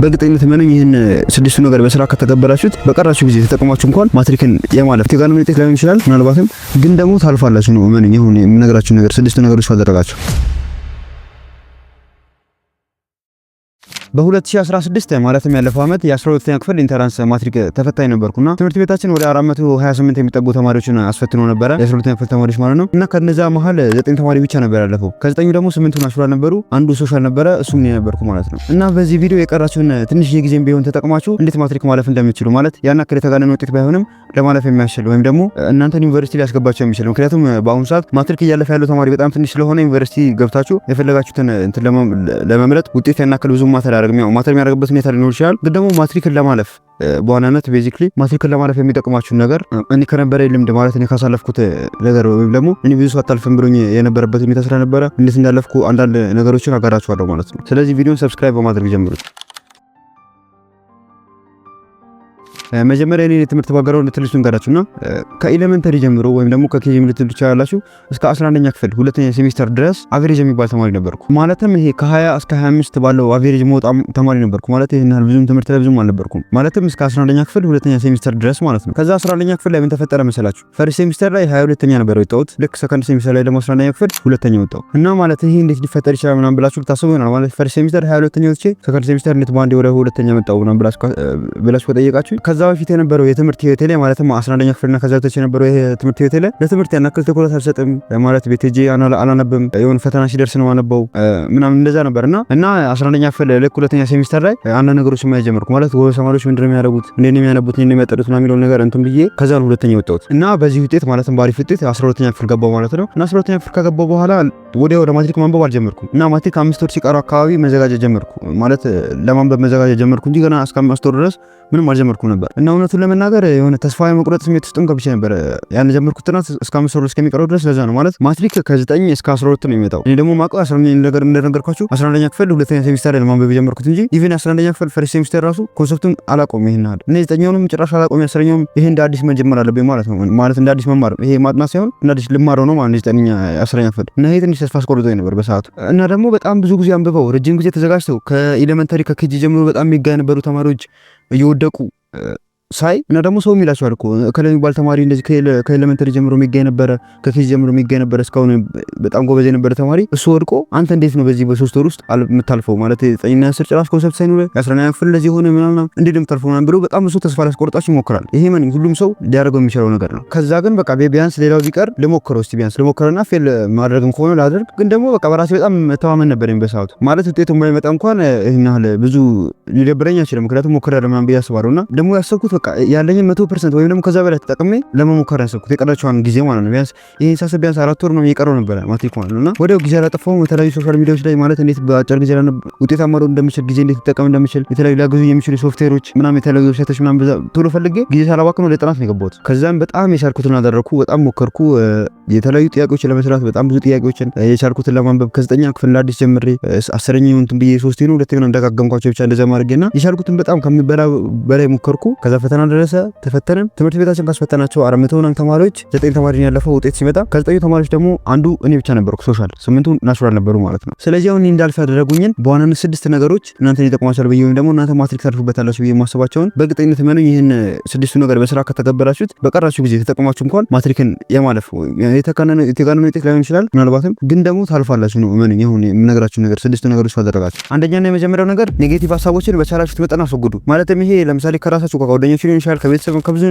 በእርግጠኝነት እመኑኝ፣ ይህን ስድስቱ ነገር በስራ ከተገበራችሁት በቀራችሁ ጊዜ ተጠቅማችሁ እንኳን ማትሪክን የማለፍ የተጋነነ ውጤት ላይሆን ይችላል፣ ምናልባትም ግን ደግሞ ታልፋላችሁ ነው። እመኑኝ፣ ይሁን የምነግራችሁ ነገር ስድስቱ ነገሮች ካደረጋችሁ። በ2016 ማለትም ያለፈው ዓመት የ12ኛ ክፍል entrance ማትሪክ ተፈታኝ ነበርኩና ትምህርት ቤታችን ወደ 428 የሚጠጉ ተማሪዎችን አስፈትኖ ነበረ፣ የ12ኛ ክፍል ተማሪዎች ማለት ነው። እና ከነዛ መሀል ዘጠኝ ተማሪ ብቻ ነበር ያለፈው። ከዘጠኙ ደግሞ ስምንቱ natural ነበሩ፣ አንዱ social ነበረ፣ እሱም እኔ ነበርኩ ማለት ነው። እና በዚህ ቪዲዮ የቀራችሁን ትንሽ ጊዜም ቢሆን ተጠቅማችሁ እንዴት ማትሪክ ማለፍ እንደምትችሉ፣ ማለት ያን ያክል የተጋነነ ውጤት ባይሆንም ለማለፍ የሚያስችል ወይም ደግሞ እናንተን ዩኒቨርሲቲ ሊያስገባቸው የሚችል፣ ምክንያቱም በአሁኑ ሰዓት ማትሪክ እያለፈ ያለው ተማሪ በጣም ትንሽ ስለሆነ ዩኒቨርሲቲ ገብታችሁ የፈለጋችሁትን እንትን ለመምረጥ ውጤት ያን ያክል ብዙ matter አያደርግም። ያው matter የሚያደርግበት ሁኔታ ሊኖር ይችላል፣ ግን ደግሞ ማትሪክን ለማለፍ በዋናነት basically ማትሪክን ለማለፍ የሚጠቅማችሁን ነገር እኔ ከነበረ ልምድ፣ ማለት እኔ ካሳለፍኩት ነገር ወይም ደግሞ እኔ ብዙ ሰው አታልፍም ብሎኝ የነበረበት ሁኔታ ስለነበረ እንዴት እንዳለፍኩ አንዳንድ ነገሮችን አጋራችኋለሁ ማለት ነው። ስለዚህ ቪዲዮን subscribe በማድረግ ጀምሩት። መጀመሪያ እኔ የትምህርት background ትንሽ ልንገራችሁና ከ elementary ጀምሮ ወይም ደግሞ ከ KG ልትሉ ትችላላችሁ እስከ 11ኛ ክፍል ሁለተኛ ሴሚስተር ድረስ average የሚባል ተማሪ ነበርኩ። ማለትም ይሄ ከ20 እስከ 25 ባለው average መውጣ ተማሪ ነበርኩ። ማለት ይሄን ያህል ብዙም ትምህርት ላይ ብዙም አልነበርኩም። ማለትም እስከ 11ኛ ክፍል ሁለተኛ ሴሚስተር ድረስ ማለት ነው። ከዛ 11ኛ ክፍል ላይ ምን ተፈጠረ መሰላችሁ? First semester ላይ 22ኛ ነበር የወጣሁት። ልክ second semester ላይ ደግሞ 11ኛ ክፍል ሁለተኛ ወጣሁ። እና ማለት ይሄ እንዴት ሊፈጠር ይችላል ምናምን ብላችሁ ልታስቡ ይሆናል። ማለት first semester 22ኛ ወጥቼ second semester እንዴት በአንዴ ወደ ሁለተኛ መጣሁ ምናምን ብላችሁ ከጠየቃችሁ፣ ከዛ በፊት የነበረው የትምህርት ህይወቴ ላይ፣ ማለትም 11ኛ ክፍልና ከዛ በታች የነበረው የትምህርት ህይወቴ ላይ ለትምህርት ያን ያክል ትኩረት አልሰጥም። ማለት ቤት ሄጄ አላነብም። የሆነ ፈተና ሲደርስ ነው ማነበው ምናምን እንደዛ ነበር። እና 11ኛ ክፍል ልክ ሁለተኛ ሴሚስተር ላይ አንዳንድ ነገሮች ማየት ጀመርኩ። ማለት ጎበዝ ተማሪዎች ምንድን ነው የሚያደርጉት፣ እንዴት ነው የሚያነቡት፣ እንዴት ነው የሚያጠኑት ምናምን የሚለውን ነገር እንትን ብዬ ከዛ ነው ሁለተኛ የወጣሁት። እና በዚህ ውጤት፣ ማለትም በአሪፍ ውጤት 12ኛ ክፍል ገባሁ ማለት ነው። እና 12ኛ ክፍል ከገባሁ በኋላ ወዲያው ወደ ማትሪክ ማንበብ አልጀመርኩም። እና ማትሪክ 5 ወር ሲቀረው አካባቢ መዘጋጀት ጀመርኩ። ማለት ለማንበብ መዘጋጀት ጀመርኩ እንጂ ገና እስከ 5 ወር ድረስ ምንም አልጀመርኩም ነበር። እና እውነቱን ለመናገር የሆነ ተስፋ የመቁረጥ ስሜት ውስጥም ገብቼ ነበር ያን የጀመርኩት ጥናት እስከ 5 ወር እስከሚቀረው ድረስ። ለዛ ነው። ማለት ማትሪክ ከ9 እስከ 12 ነው የሚመጣው። እኔ ደግሞ ማውቀው ነገር እንደነገርኳችሁ 11ኛ ክፍል ሁለተኛ ሴሚስተር ላይ ማንበብ የጀመርኩት እንጂ even 11ኛ ክፍል first semester ራሱ concept ኡን አላቆም ይሄን ያህል። እኔ ዘጠኛውንም ጭራሽ አላቆም፣ አስረኛውም ይሄ እንደ አዲስ መጀመር አለብኝ ማለት ነው። ማለት እንደ አዲስ መማር፣ ይሄ ማጥናት ሳይሆን እንደ አዲስ ልማረው ነው ማለት ዘጠነኛ 10ኛ ክፍል። እና ይሄ ትንሽ ተስፋ አስቆርጦኝ ነበር በሰዓቱ። እና ደግሞ በጣም ብዙ ጊዜ አንብበው ረጅም ጊዜ ተዘጋጅተው ከ elementary ከ KG ጀምሮ በጣም የሚጋ የነበሩ ተማሪዎች እየወደቁ ሳይ እና ደግሞ ሰው ይላቸዋል እኮ እከሌ የሚባል ተማሪ እንደዚህ ከ elementary ጀምሮ የሚገኝ ነበረ፣ ከ KG ጀምሮ የሚገኝ ነበረ፣ እስካሁን በጣም ጎበዝ የነበረ ተማሪ እሱ ወድቆ አንተ እንዴት ነው በዚህ በ3 ወር ውስጥ የምታልፈው? ማለት ዘጠኝና አስር ጭራሽ concept ሳይኖር የ11ኛ ክፍል እንደዚህ ሆነ ምናምን እንዴት ነው የምታልፈው ምናምን ብሎ በጣም ብዙ ተስፋ ሊያስቆርጣችሁ ይሞክራል። ይሄ ምን ሁሉም ሰው ሊያደርገው የሚችለው ነገር ነው። ከዛ ግን በቃ ቢያንስ ሌላው ቢቀር ልሞክረው እስቲ፣ ቢያንስ ልሞክረውና fail ማድረግም ከሆነ ላድርግ። ግን ደግሞ በቃ በራሴ በጣም መተማመን ነበረኝ በሰዓቱ። ማለት ውጤቱ ባይመጣ እንኳን ይህን ያህል ብዙ ሊደብረኝ አይችልም። ምክንያቱም ሞክሬያለሁ ምናምን ብዬ አስባለሁ። እና ደግሞ ያሰብኩት በቃ ያለኝን 100% ወይም ደግሞ ከዛ በላይ ተጠቅሜ ለመሞከር ያሰብኩት የቀረችዋን ጊዜ ማለት ነው። ቢያንስ ይህን ሳስብ ቢያንስ 4 ወር ነው የቀረው ነበረ ማትሪክ ማለት ነው። እና ወዲያው ጊዜ አላጠፋሁም። የተለያዩ social media ዎች ላይ ማለት እንዴት በአጭር ጊዜ ውጤታማ መሆን እንደምችል፣ ጊዜ እንዴት ልጠቀም እንደምችል የተለያዩ ሊያግዙ የሚችሉ ሶፍትዌሮች ምናምን፣ የተለያዩ website ኦች ምናምን ቶሎ ፈልጌ ጊዜ ሳላባክን ወደ ጥናት ነው የገባሁት። ከዛም በጣም የቻልኩትን አደረግኩ። በጣም ሞከርኩ። የተለያዩ ጥያቄዎችን ለመስራት፣ በጣም ብዙ ጥያቄዎችን የቻልኩትን ለማንበብ ከዘጠኛ ክፍል ለአዲስ ጀምሬ 10ኛ እንትን ብዬ ሶስቴ ነው ሁለቴ ነው እንደጋገምኳቸው ብቻ እንደዛ ማድረጌና የቻልኩትን በጣም ከሚበላ በላይ ሞከርኩ። ከዛ ፈተና ደረሰ፣ ተፈተንን። ትምህርት ቤታችን ካስፈተናቸው 400 ምናምን ተማሪዎች ዘጠኝ ተማሪ ነው ያለፈው ውጤት ሲመጣ። ከዘጠኙ ተማሪዎች ደግሞ አንዱ እኔ ብቻ ነበርኩ social፣ ስምንቱ natural ነበሩ ማለት ነው። ስለዚህ አሁን እንዳልፍ ያደረጉኝን በዋናነት ስድስት ነገሮች እናንተን ይጠቅማቸዋል ብዬ ወይም ደግሞ እናንተ ማትሪክ ታልፉበታላችሁ ብዬ የማስባቸውን፣ በእርግጠኝነት እመኑኝ፣ ይህን ስድስቱ ነገር በስራ ከተገበራችሁት በቀራችሁ ጊዜ ተጠቅማችሁ እንኳን ማትሪክን የማለፍ የተጋነነ ውጤት ላይሆን ይችላል፣ ምናልባትም ግን ደግሞ ታልፋላችሁ ነው። እመኑኝ፣ አሁን የምነግራችሁ ነገር ስድስቱ ነገሮች ካደረጋችሁ። አንደኛና የመጀመሪያው ነገር negative ሀሳቦችን በቻላችሁት መጠን አስወግዱ። ማለትም ይሄ ለምሳሌ ከራሳችሁ ከጓደኞች ሊሆን ይችላል፣ ከቤተሰብ፣ ከብዙ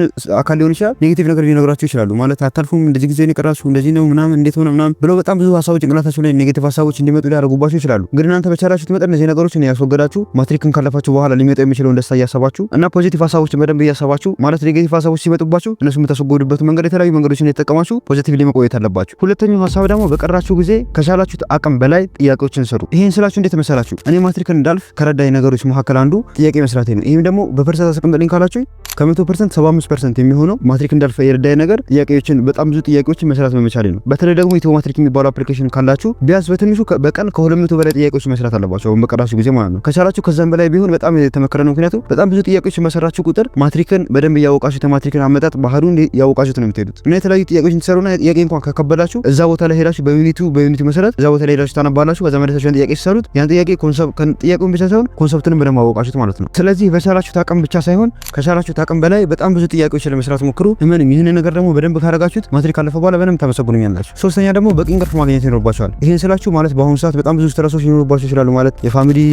አካል ሊሆን ይችላል። Negative ነገር ሊነግራችሁ ይችላሉ። ማለት አታልፉም፣ እንደዚህ ጊዜ ነው የቀራችሁ፣ እንደዚህ ነው ምናምን፣ እንዴት ሆነ ምናምን ብለው በጣም ብዙ ሀሳቦች ጭንቅላታችሁ ላይ negative ሀሳቦች እንዲመጡ ሊያደርጉባችሁ ይችላሉ። ግን እናንተ በቻላችሁት መጠን እነዚህ ነገሮችን ያስወገዳችሁ ማትሪክን ካለፋችሁ በኋላ ሊመጣ የሚችለውን ደስታ እያሰባችሁ እና positive ሀሳቦችን በደንብ እያሰባችሁ፣ ማለት negative ሀሳቦች ሲመጡባችሁ እነሱ የምታስወግዱበት መንገድ የተለያዩ መንገዶችን እየተጠቀማችሁ positively መቆየት አለባችሁ። ሁለተኛው ሀሳብ ደግሞ በቀራችሁ ጊዜ ከቻላችሁት አቅም በላይ ጥያቄዎችን ስሩ። ይሄን ስላችሁ እንዴት መሰላችሁ? እኔ ማትሪክን እንዳልፍ ከረዳኝ ነገሮች መካከል አንዱ ጥያቄ መስራቴ ነው። ይህም ደግሞ በ percent አስቀምጥልኝ ካላችሁ ከ100% 75% የሚሆነው ማትሪክ እንዳልፈ የረዳኝ ነገር ጥያቄዎችን፣ በጣም ብዙ ጥያቄዎችን መስራት በመቻሌ ነው። በተለይ ደግሞ ኢትዮ ማትሪክ የሚባለው application ካላችሁ ቢያንስ በትንሹ በቀን ከ200 በላይ ጥያቄዎች መስራት አለባችሁ፣ አሁን በቀራችሁ ጊዜ ማለት ነው። ከቻላችሁ ከዛም በላይ ቢሆን በጣም የተመከረ ነው። ምክንያቱም በጣም ብዙ ጥያቄዎች በሰራችሁ ቁጥር ማትሪክን በደንብ እያወቃችሁት፣ የማትሪክን አመጣጥ ባህሩን እያወቃችሁት ነው የምትሄዱት። እና የተለያዩ ጥያቄዎችን ትሰሩና ጥያቄ እንኳን ከከበዳችሁ እዛ ቦታ ላይ ሄዳችሁ በ unit ኡ መሰረት እዛ ቦታ ላይ ሄዳችሁ ታነባላችሁ። ከዛ መለሳችሁ ያን ጥያቄ ሲሰሩት ያን ጥያቄ concept ጥያቄውን ብቻ ሳይሆን concept ኡንም በደንብ አወቃችሁት ማለት ነው። ስለዚህ በቻላችሁት አቅም ብቻ ሳይሆን ከቻላችሁት አቅም በላይ በጣም ብዙ ጥያቄዎችን ለመስራት ሞክሩ። እመኑኝ፣ ይህንን ነገር ደግሞ በደንብ ካደረጋችሁት ማትሪክ ካለፈ በኋላ በደንብ ታመሰግኑኛላችሁ። ሶስተኛ ደግሞ በቂ እንቅልፍ ማግኘት ይኖርባችኋል። ይህን ስላችሁ ማለት በአሁኑ ሰዓት በጣም ብዙ stress ኦች ሊኖሩባችሁ ይችላሉ። ማለት የ family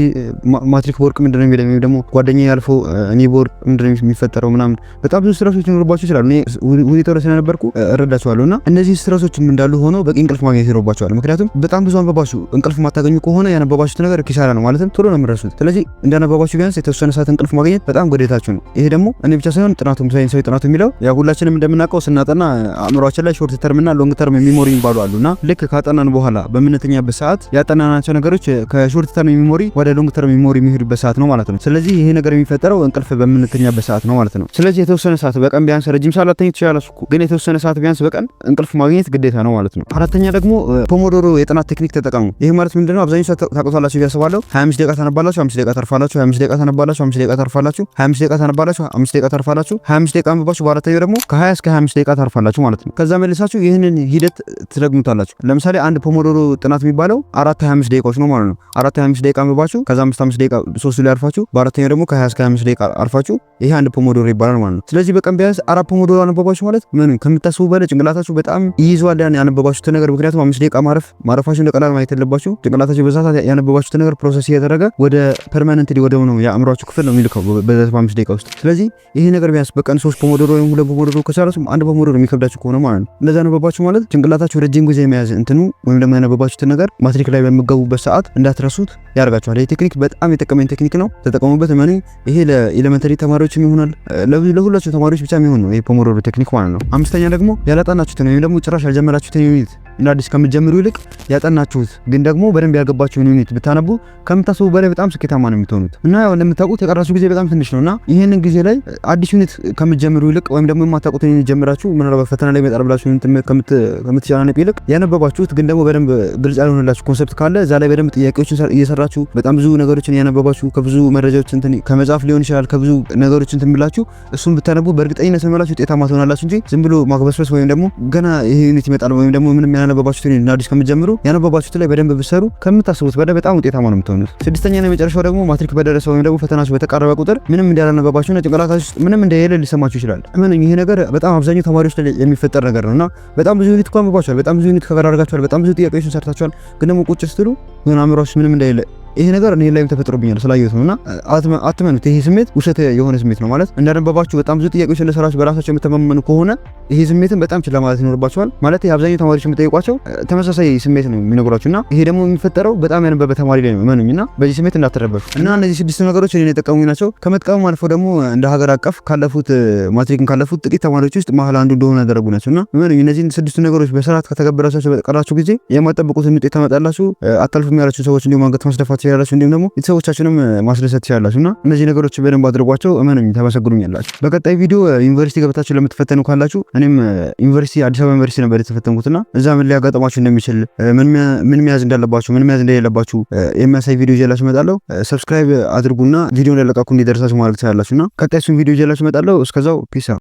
ማትሪክ ብወድቅ ምንድነው የሚለኝ፣ ወይም ደግሞ ጓደኛ ያልፎ እኔ ብወድቅ ምንድነው የሚፈጠረው ምናምን፣ በጣም ብዙ stress ኦች ሊኖሩባችሁ ይችላሉ። እኔ ሁኔታው ላይ ስለነበርኩ እረዳችኋለሁ። እና እነዚህ stress ኦችም እንዳሉ ሆነው በቂ እንቅልፍ ማግኘት ይኖርባችኋል። ምክንያቱም በጣም ብዙ አንበባችሁ እንቅልፍ ማታገኙ ከሆነ ያነበባችሁት ነገር ኪሳራ ነው፣ ማለትም ቶሎ ነው የምትረሱት። ስለዚህ እንዳነበባችሁ ቢያንስ የተወሰነ ሰዓት እንቅልፍ ማግኘት በጣም ግዴታችሁ ነው። ይሄ ደግሞ እኔ ብቻ ሳይሆን ጥናቱም፣ ሳይንሳዊ ጥናቱ የሚለው፣ ያው ሁላችንም እንደምናውቀው ስናጠና አእምሯችን ላይ short term እና long term memory የሚባሉ አሉ። እና ልክ ካጠናን በኋላ በምንተኛበት ሰዓት ያጠናናቸው ነገሮች ከ short term memory ወደ long term memory የሚሄዱበት ሰዓት ነው ማለት ነው። ስለዚህ ይሄ ነገር የሚፈጠረው እንቅልፍ በምንተኛበት ሰዓት ነው ማለት ነው። ስለዚህ የተወሰነ ሰዓት በቀን ቢያንስ፣ ረጅም ሰዓት ላተኙ ትችላላችሁ፣ ግን የተወሰነ ሰዓት ቢያንስ በቀን እንቅልፍ ማግኘት ግዴታ ነው ማለት ነው። አራተኛ ደግሞ Pomodoro የጥናት ቴክኒክ ተጠቀሙ። ይህ ማለት ምንድነው? አብዛኛው ሰው ታውቁታላችሁ ብዬ አስባለሁ። 25 ደቂቃ ታነባላችሁ፣ 5 ደቂቃ ታርፋላችሁ፣ 25 ደቂቃ ታነባላችሁ፣ 5 ደቂቃ ታርፋላችሁ፣ 25 ደቂቃ ታነባላችሁ፣ 5 ደቂቃ ታርፋላችሁ፣ 25 ደቂቃ አንብባችሁ በአራተኛው ደግሞ ከ20 እስከ 25 ደቂቃ ታርፋላችሁ ማለት ነው። ከዛ መልሳችሁ ይህንን ሂደት ትደግሙታላችሁ። ለምሳሌ አንድ Pomodoro ጥናት የሚባለው አራት 25 ደቂቃዎች ነው ማለት ነው። አራት 25 ደቂቃ አንብባችሁ ከዛ 5 5 ደቂቃ ሶስቱ ላይ አርፋችሁ በአራተኛው ደግሞ ከ20 እስከ 25 ደቂቃ አርፋችሁ ይሄ አንድ Pomodoro ይባላል ማለት ነው። ስለዚህ በቀን ቢያንስ አራት Pomodoro አነበባችሁ ማለት ምን ከምታስቡ በላይ ጭንቅላታችሁ በጣም ይይዘዋል ያን ያነበባችሁትን ነገር። ምክንያቱም 5 ደቂቃ ማረፋችሁ እንደቀላል ማየት የለባችሁ። ጭንቅላታችሁ በዛ ሰዓት ያነበባችሁትን ነገር process እያደረገ ወደ permanently ወደ ሆነው የአእምሯችሁ ክፍል ነው የሚልከው በዛ በ5 ደቂቃ ውስጥ። ስለዚህ ይሄ ነገር ቢያንስ በቀን ሶስት Pomodoro ወይም ሁለት Pomodoro ከቻላችሁ፣ አንድ Pomodoro የሚከብዳችሁ ከሆነ ማለት ነው፣ እንደዛ አነበባችሁ ማለት ጭንቅላታችሁ ረጅም ጊዜ የመያዝ እንትኑ ወይም ደግሞ ያነበባችሁትን ነገር ማትሪክ ላይ በምትገቡበት ሰዓት እንዳትረሱት ያደርጋችኋል። ይህ ቴክኒክ በጣም የጠቀመኝ ቴክኒክ ነው። ተጠቀሙበት። እመኑኝ፣ ይሄ ለ elementary ተማሪዎችም ይሆናል፣ ለሁላችሁ ተማሪዎች ብቻ የሚሆን ነው ይሄ Pomodoro ቴክኒክ ማለት ነው። አምስተኛ ደግሞ ያላጠናችሁትን ወይም ደግሞ ጭራሽ ያልጀመራችሁትን unit እንደ አዲስ ከምትጀምሩ ይልቅ ያጠናችሁት ግን ደግሞ በደንብ ያልገባችሁን unit ብታነቡ ከምታስቡ በላይ በጣም ስኬታማ ነው የምትሆኑት። እና ያው እንደምታውቁት የቀራችሁ ጊዜ በጣም ትንሽ ነው። እና ይህንን ጊዜ ላይ አዲስ unit ከምትጀምሩ ይልቅ ወይም ደግሞ የማታውቁትን unit ጀምራችሁ ምናልባት ፈተና ላይ ይመጣል ብላችሁ ከምትጨናነቁ ይልቅ ያነበባችሁት ግን ደግሞ በደንብ ግልጽ ያልሆነላችሁ concept ካለ እዛ ላይ በደንብ ጥያቄዎችን እየሰራችሁ፣ በጣም ብዙ ነገሮችን እያነበባችሁ፣ ከብዙ መረጃዎች እንትን ከመጽሐፍ ሊሆን ይችላል፣ ከብዙ ነገሮች እንትን ብላችሁ እሱን ብታነቡ በእርግጠኝነት የምላችሁ ውጤታማ ትሆናላችሁ እንጂ ዝም ብሎ ማግበስበስ ወይም ደግሞ ገና ይሄ unit ይመጣል ወይም ደግሞ ምንም ያላነበባችሁትን እንደ አዲስ ከምትጀምሩ ያነበባችሁት ላይ በደንብ ብትሰሩ ከምታስቡት በላይ በጣም ውጤታማ ነው የምትሆኑት። ስድስተኛና የመጨረሻው ደግሞ ማትሪክ በደረሰ ወይም ደግሞ ፈተናችሁ በተቃረበ ቁጥር ምንም እንዳላነበባችሁና ጭንቅላታችሁ ውስጥ ምንም እንደሌለ ሊሰማችሁ ይችላል። እመኑኝ፣ ይሄ ነገር በጣም አብዛኛው ተማሪዎች ላይ የሚፈጠር ነገር ነው። እና በጣም ብዙ unit እኮ አንብባችኋል፣ በጣም ብዙ unit cover አድርጋችኋል፣ በጣም ብዙ ጥያቄዎችን ሰርታችኋል። ግን ደግሞ ቁጭ ስትሉ ግን አእምሯችሁ ምንም እንደሌለ፣ ይሄ ነገር እኔ ላይም ተፈጥሮብኛል ስላየሁት ነው። እና አትመኑት፣ ይሄ ስሜት ውሸት የሆነ ስሜት ነው። ማለት እንዳነበባችሁ፣ በጣም ብዙ ጥያቄዎች እንደሰራችሁ በራሳቸው የምተማመኑ ከሆነ ይሄ ስሜትን በጣም ችላ ማለት ይኖርባችኋል። ማለት አብዛኛው ተማሪዎች የምጠይቋቸው ተመሳሳይ ስሜት ነው የሚነግሯችሁ። እና ይሄ ደግሞ የሚፈጠረው በጣም ያነበበ ተማሪ ላይ ነው። እመኑኝ፣ እና በዚህ ስሜት እንዳትረበሹ። እና እነዚህ ስድስት ነገሮች እኔን የጠቀሙኝ ናቸው። ከመጥቀሙ አልፎ ደግሞ እንደ ሀገር አቀፍ ካለፉት፣ ማትሪክን ካለፉት ጥቂት ተማሪዎች ውስጥ መሀል አንዱ እንደሆነ ያደረጉ ናቸው። እና እመኑኝ፣ እነዚህን ስድስቱ ነገሮች በስርዓት ከተገበራችኋቸው በቀራችሁ ጊዜ የማትጠብቁትን ውጤት ታመጣላችሁ። አታልፉም ያላችሁ ሰዎች እንዲሁም አንገት ማስደፋት ትችላላችሁ። እንዲሁም ደግሞ ቤተሰቦቻችሁንም ማስደሰት ትችላላችሁ። እና እነዚህ ነገሮች በደንብ አድርጓቸው፣ እመኑኝ ታመሰግኑኛላችሁ። በቀጣይ ቪዲዮ ዩኒቨርሲቲ ገብታችሁ ለምትፈተኑ ካላችሁ፣ እኔም ዩኒቨርሲቲ፣ አዲስ አበባ ዩኒቨርሲቲ ነበር የተፈተንኩትና እዛ ምን ሊያጋጥማችሁ እንደሚችል፣ ምን መያዝ እንዳለባችሁ፣ ምን መያዝ እንደሌለባችሁ የሚያሳይ ቪዲዮ ይዤላችሁ እመጣለሁ። Subscribe አድርጉና ቪዲዮ እንደለቀኩ እንዲደርሳችሁ ማድረግ ትችላላችሁ። እና ቀጣይ እሱን ቪዲዮ ይዤላችሁ እመጣለሁ። እስከዛው peace።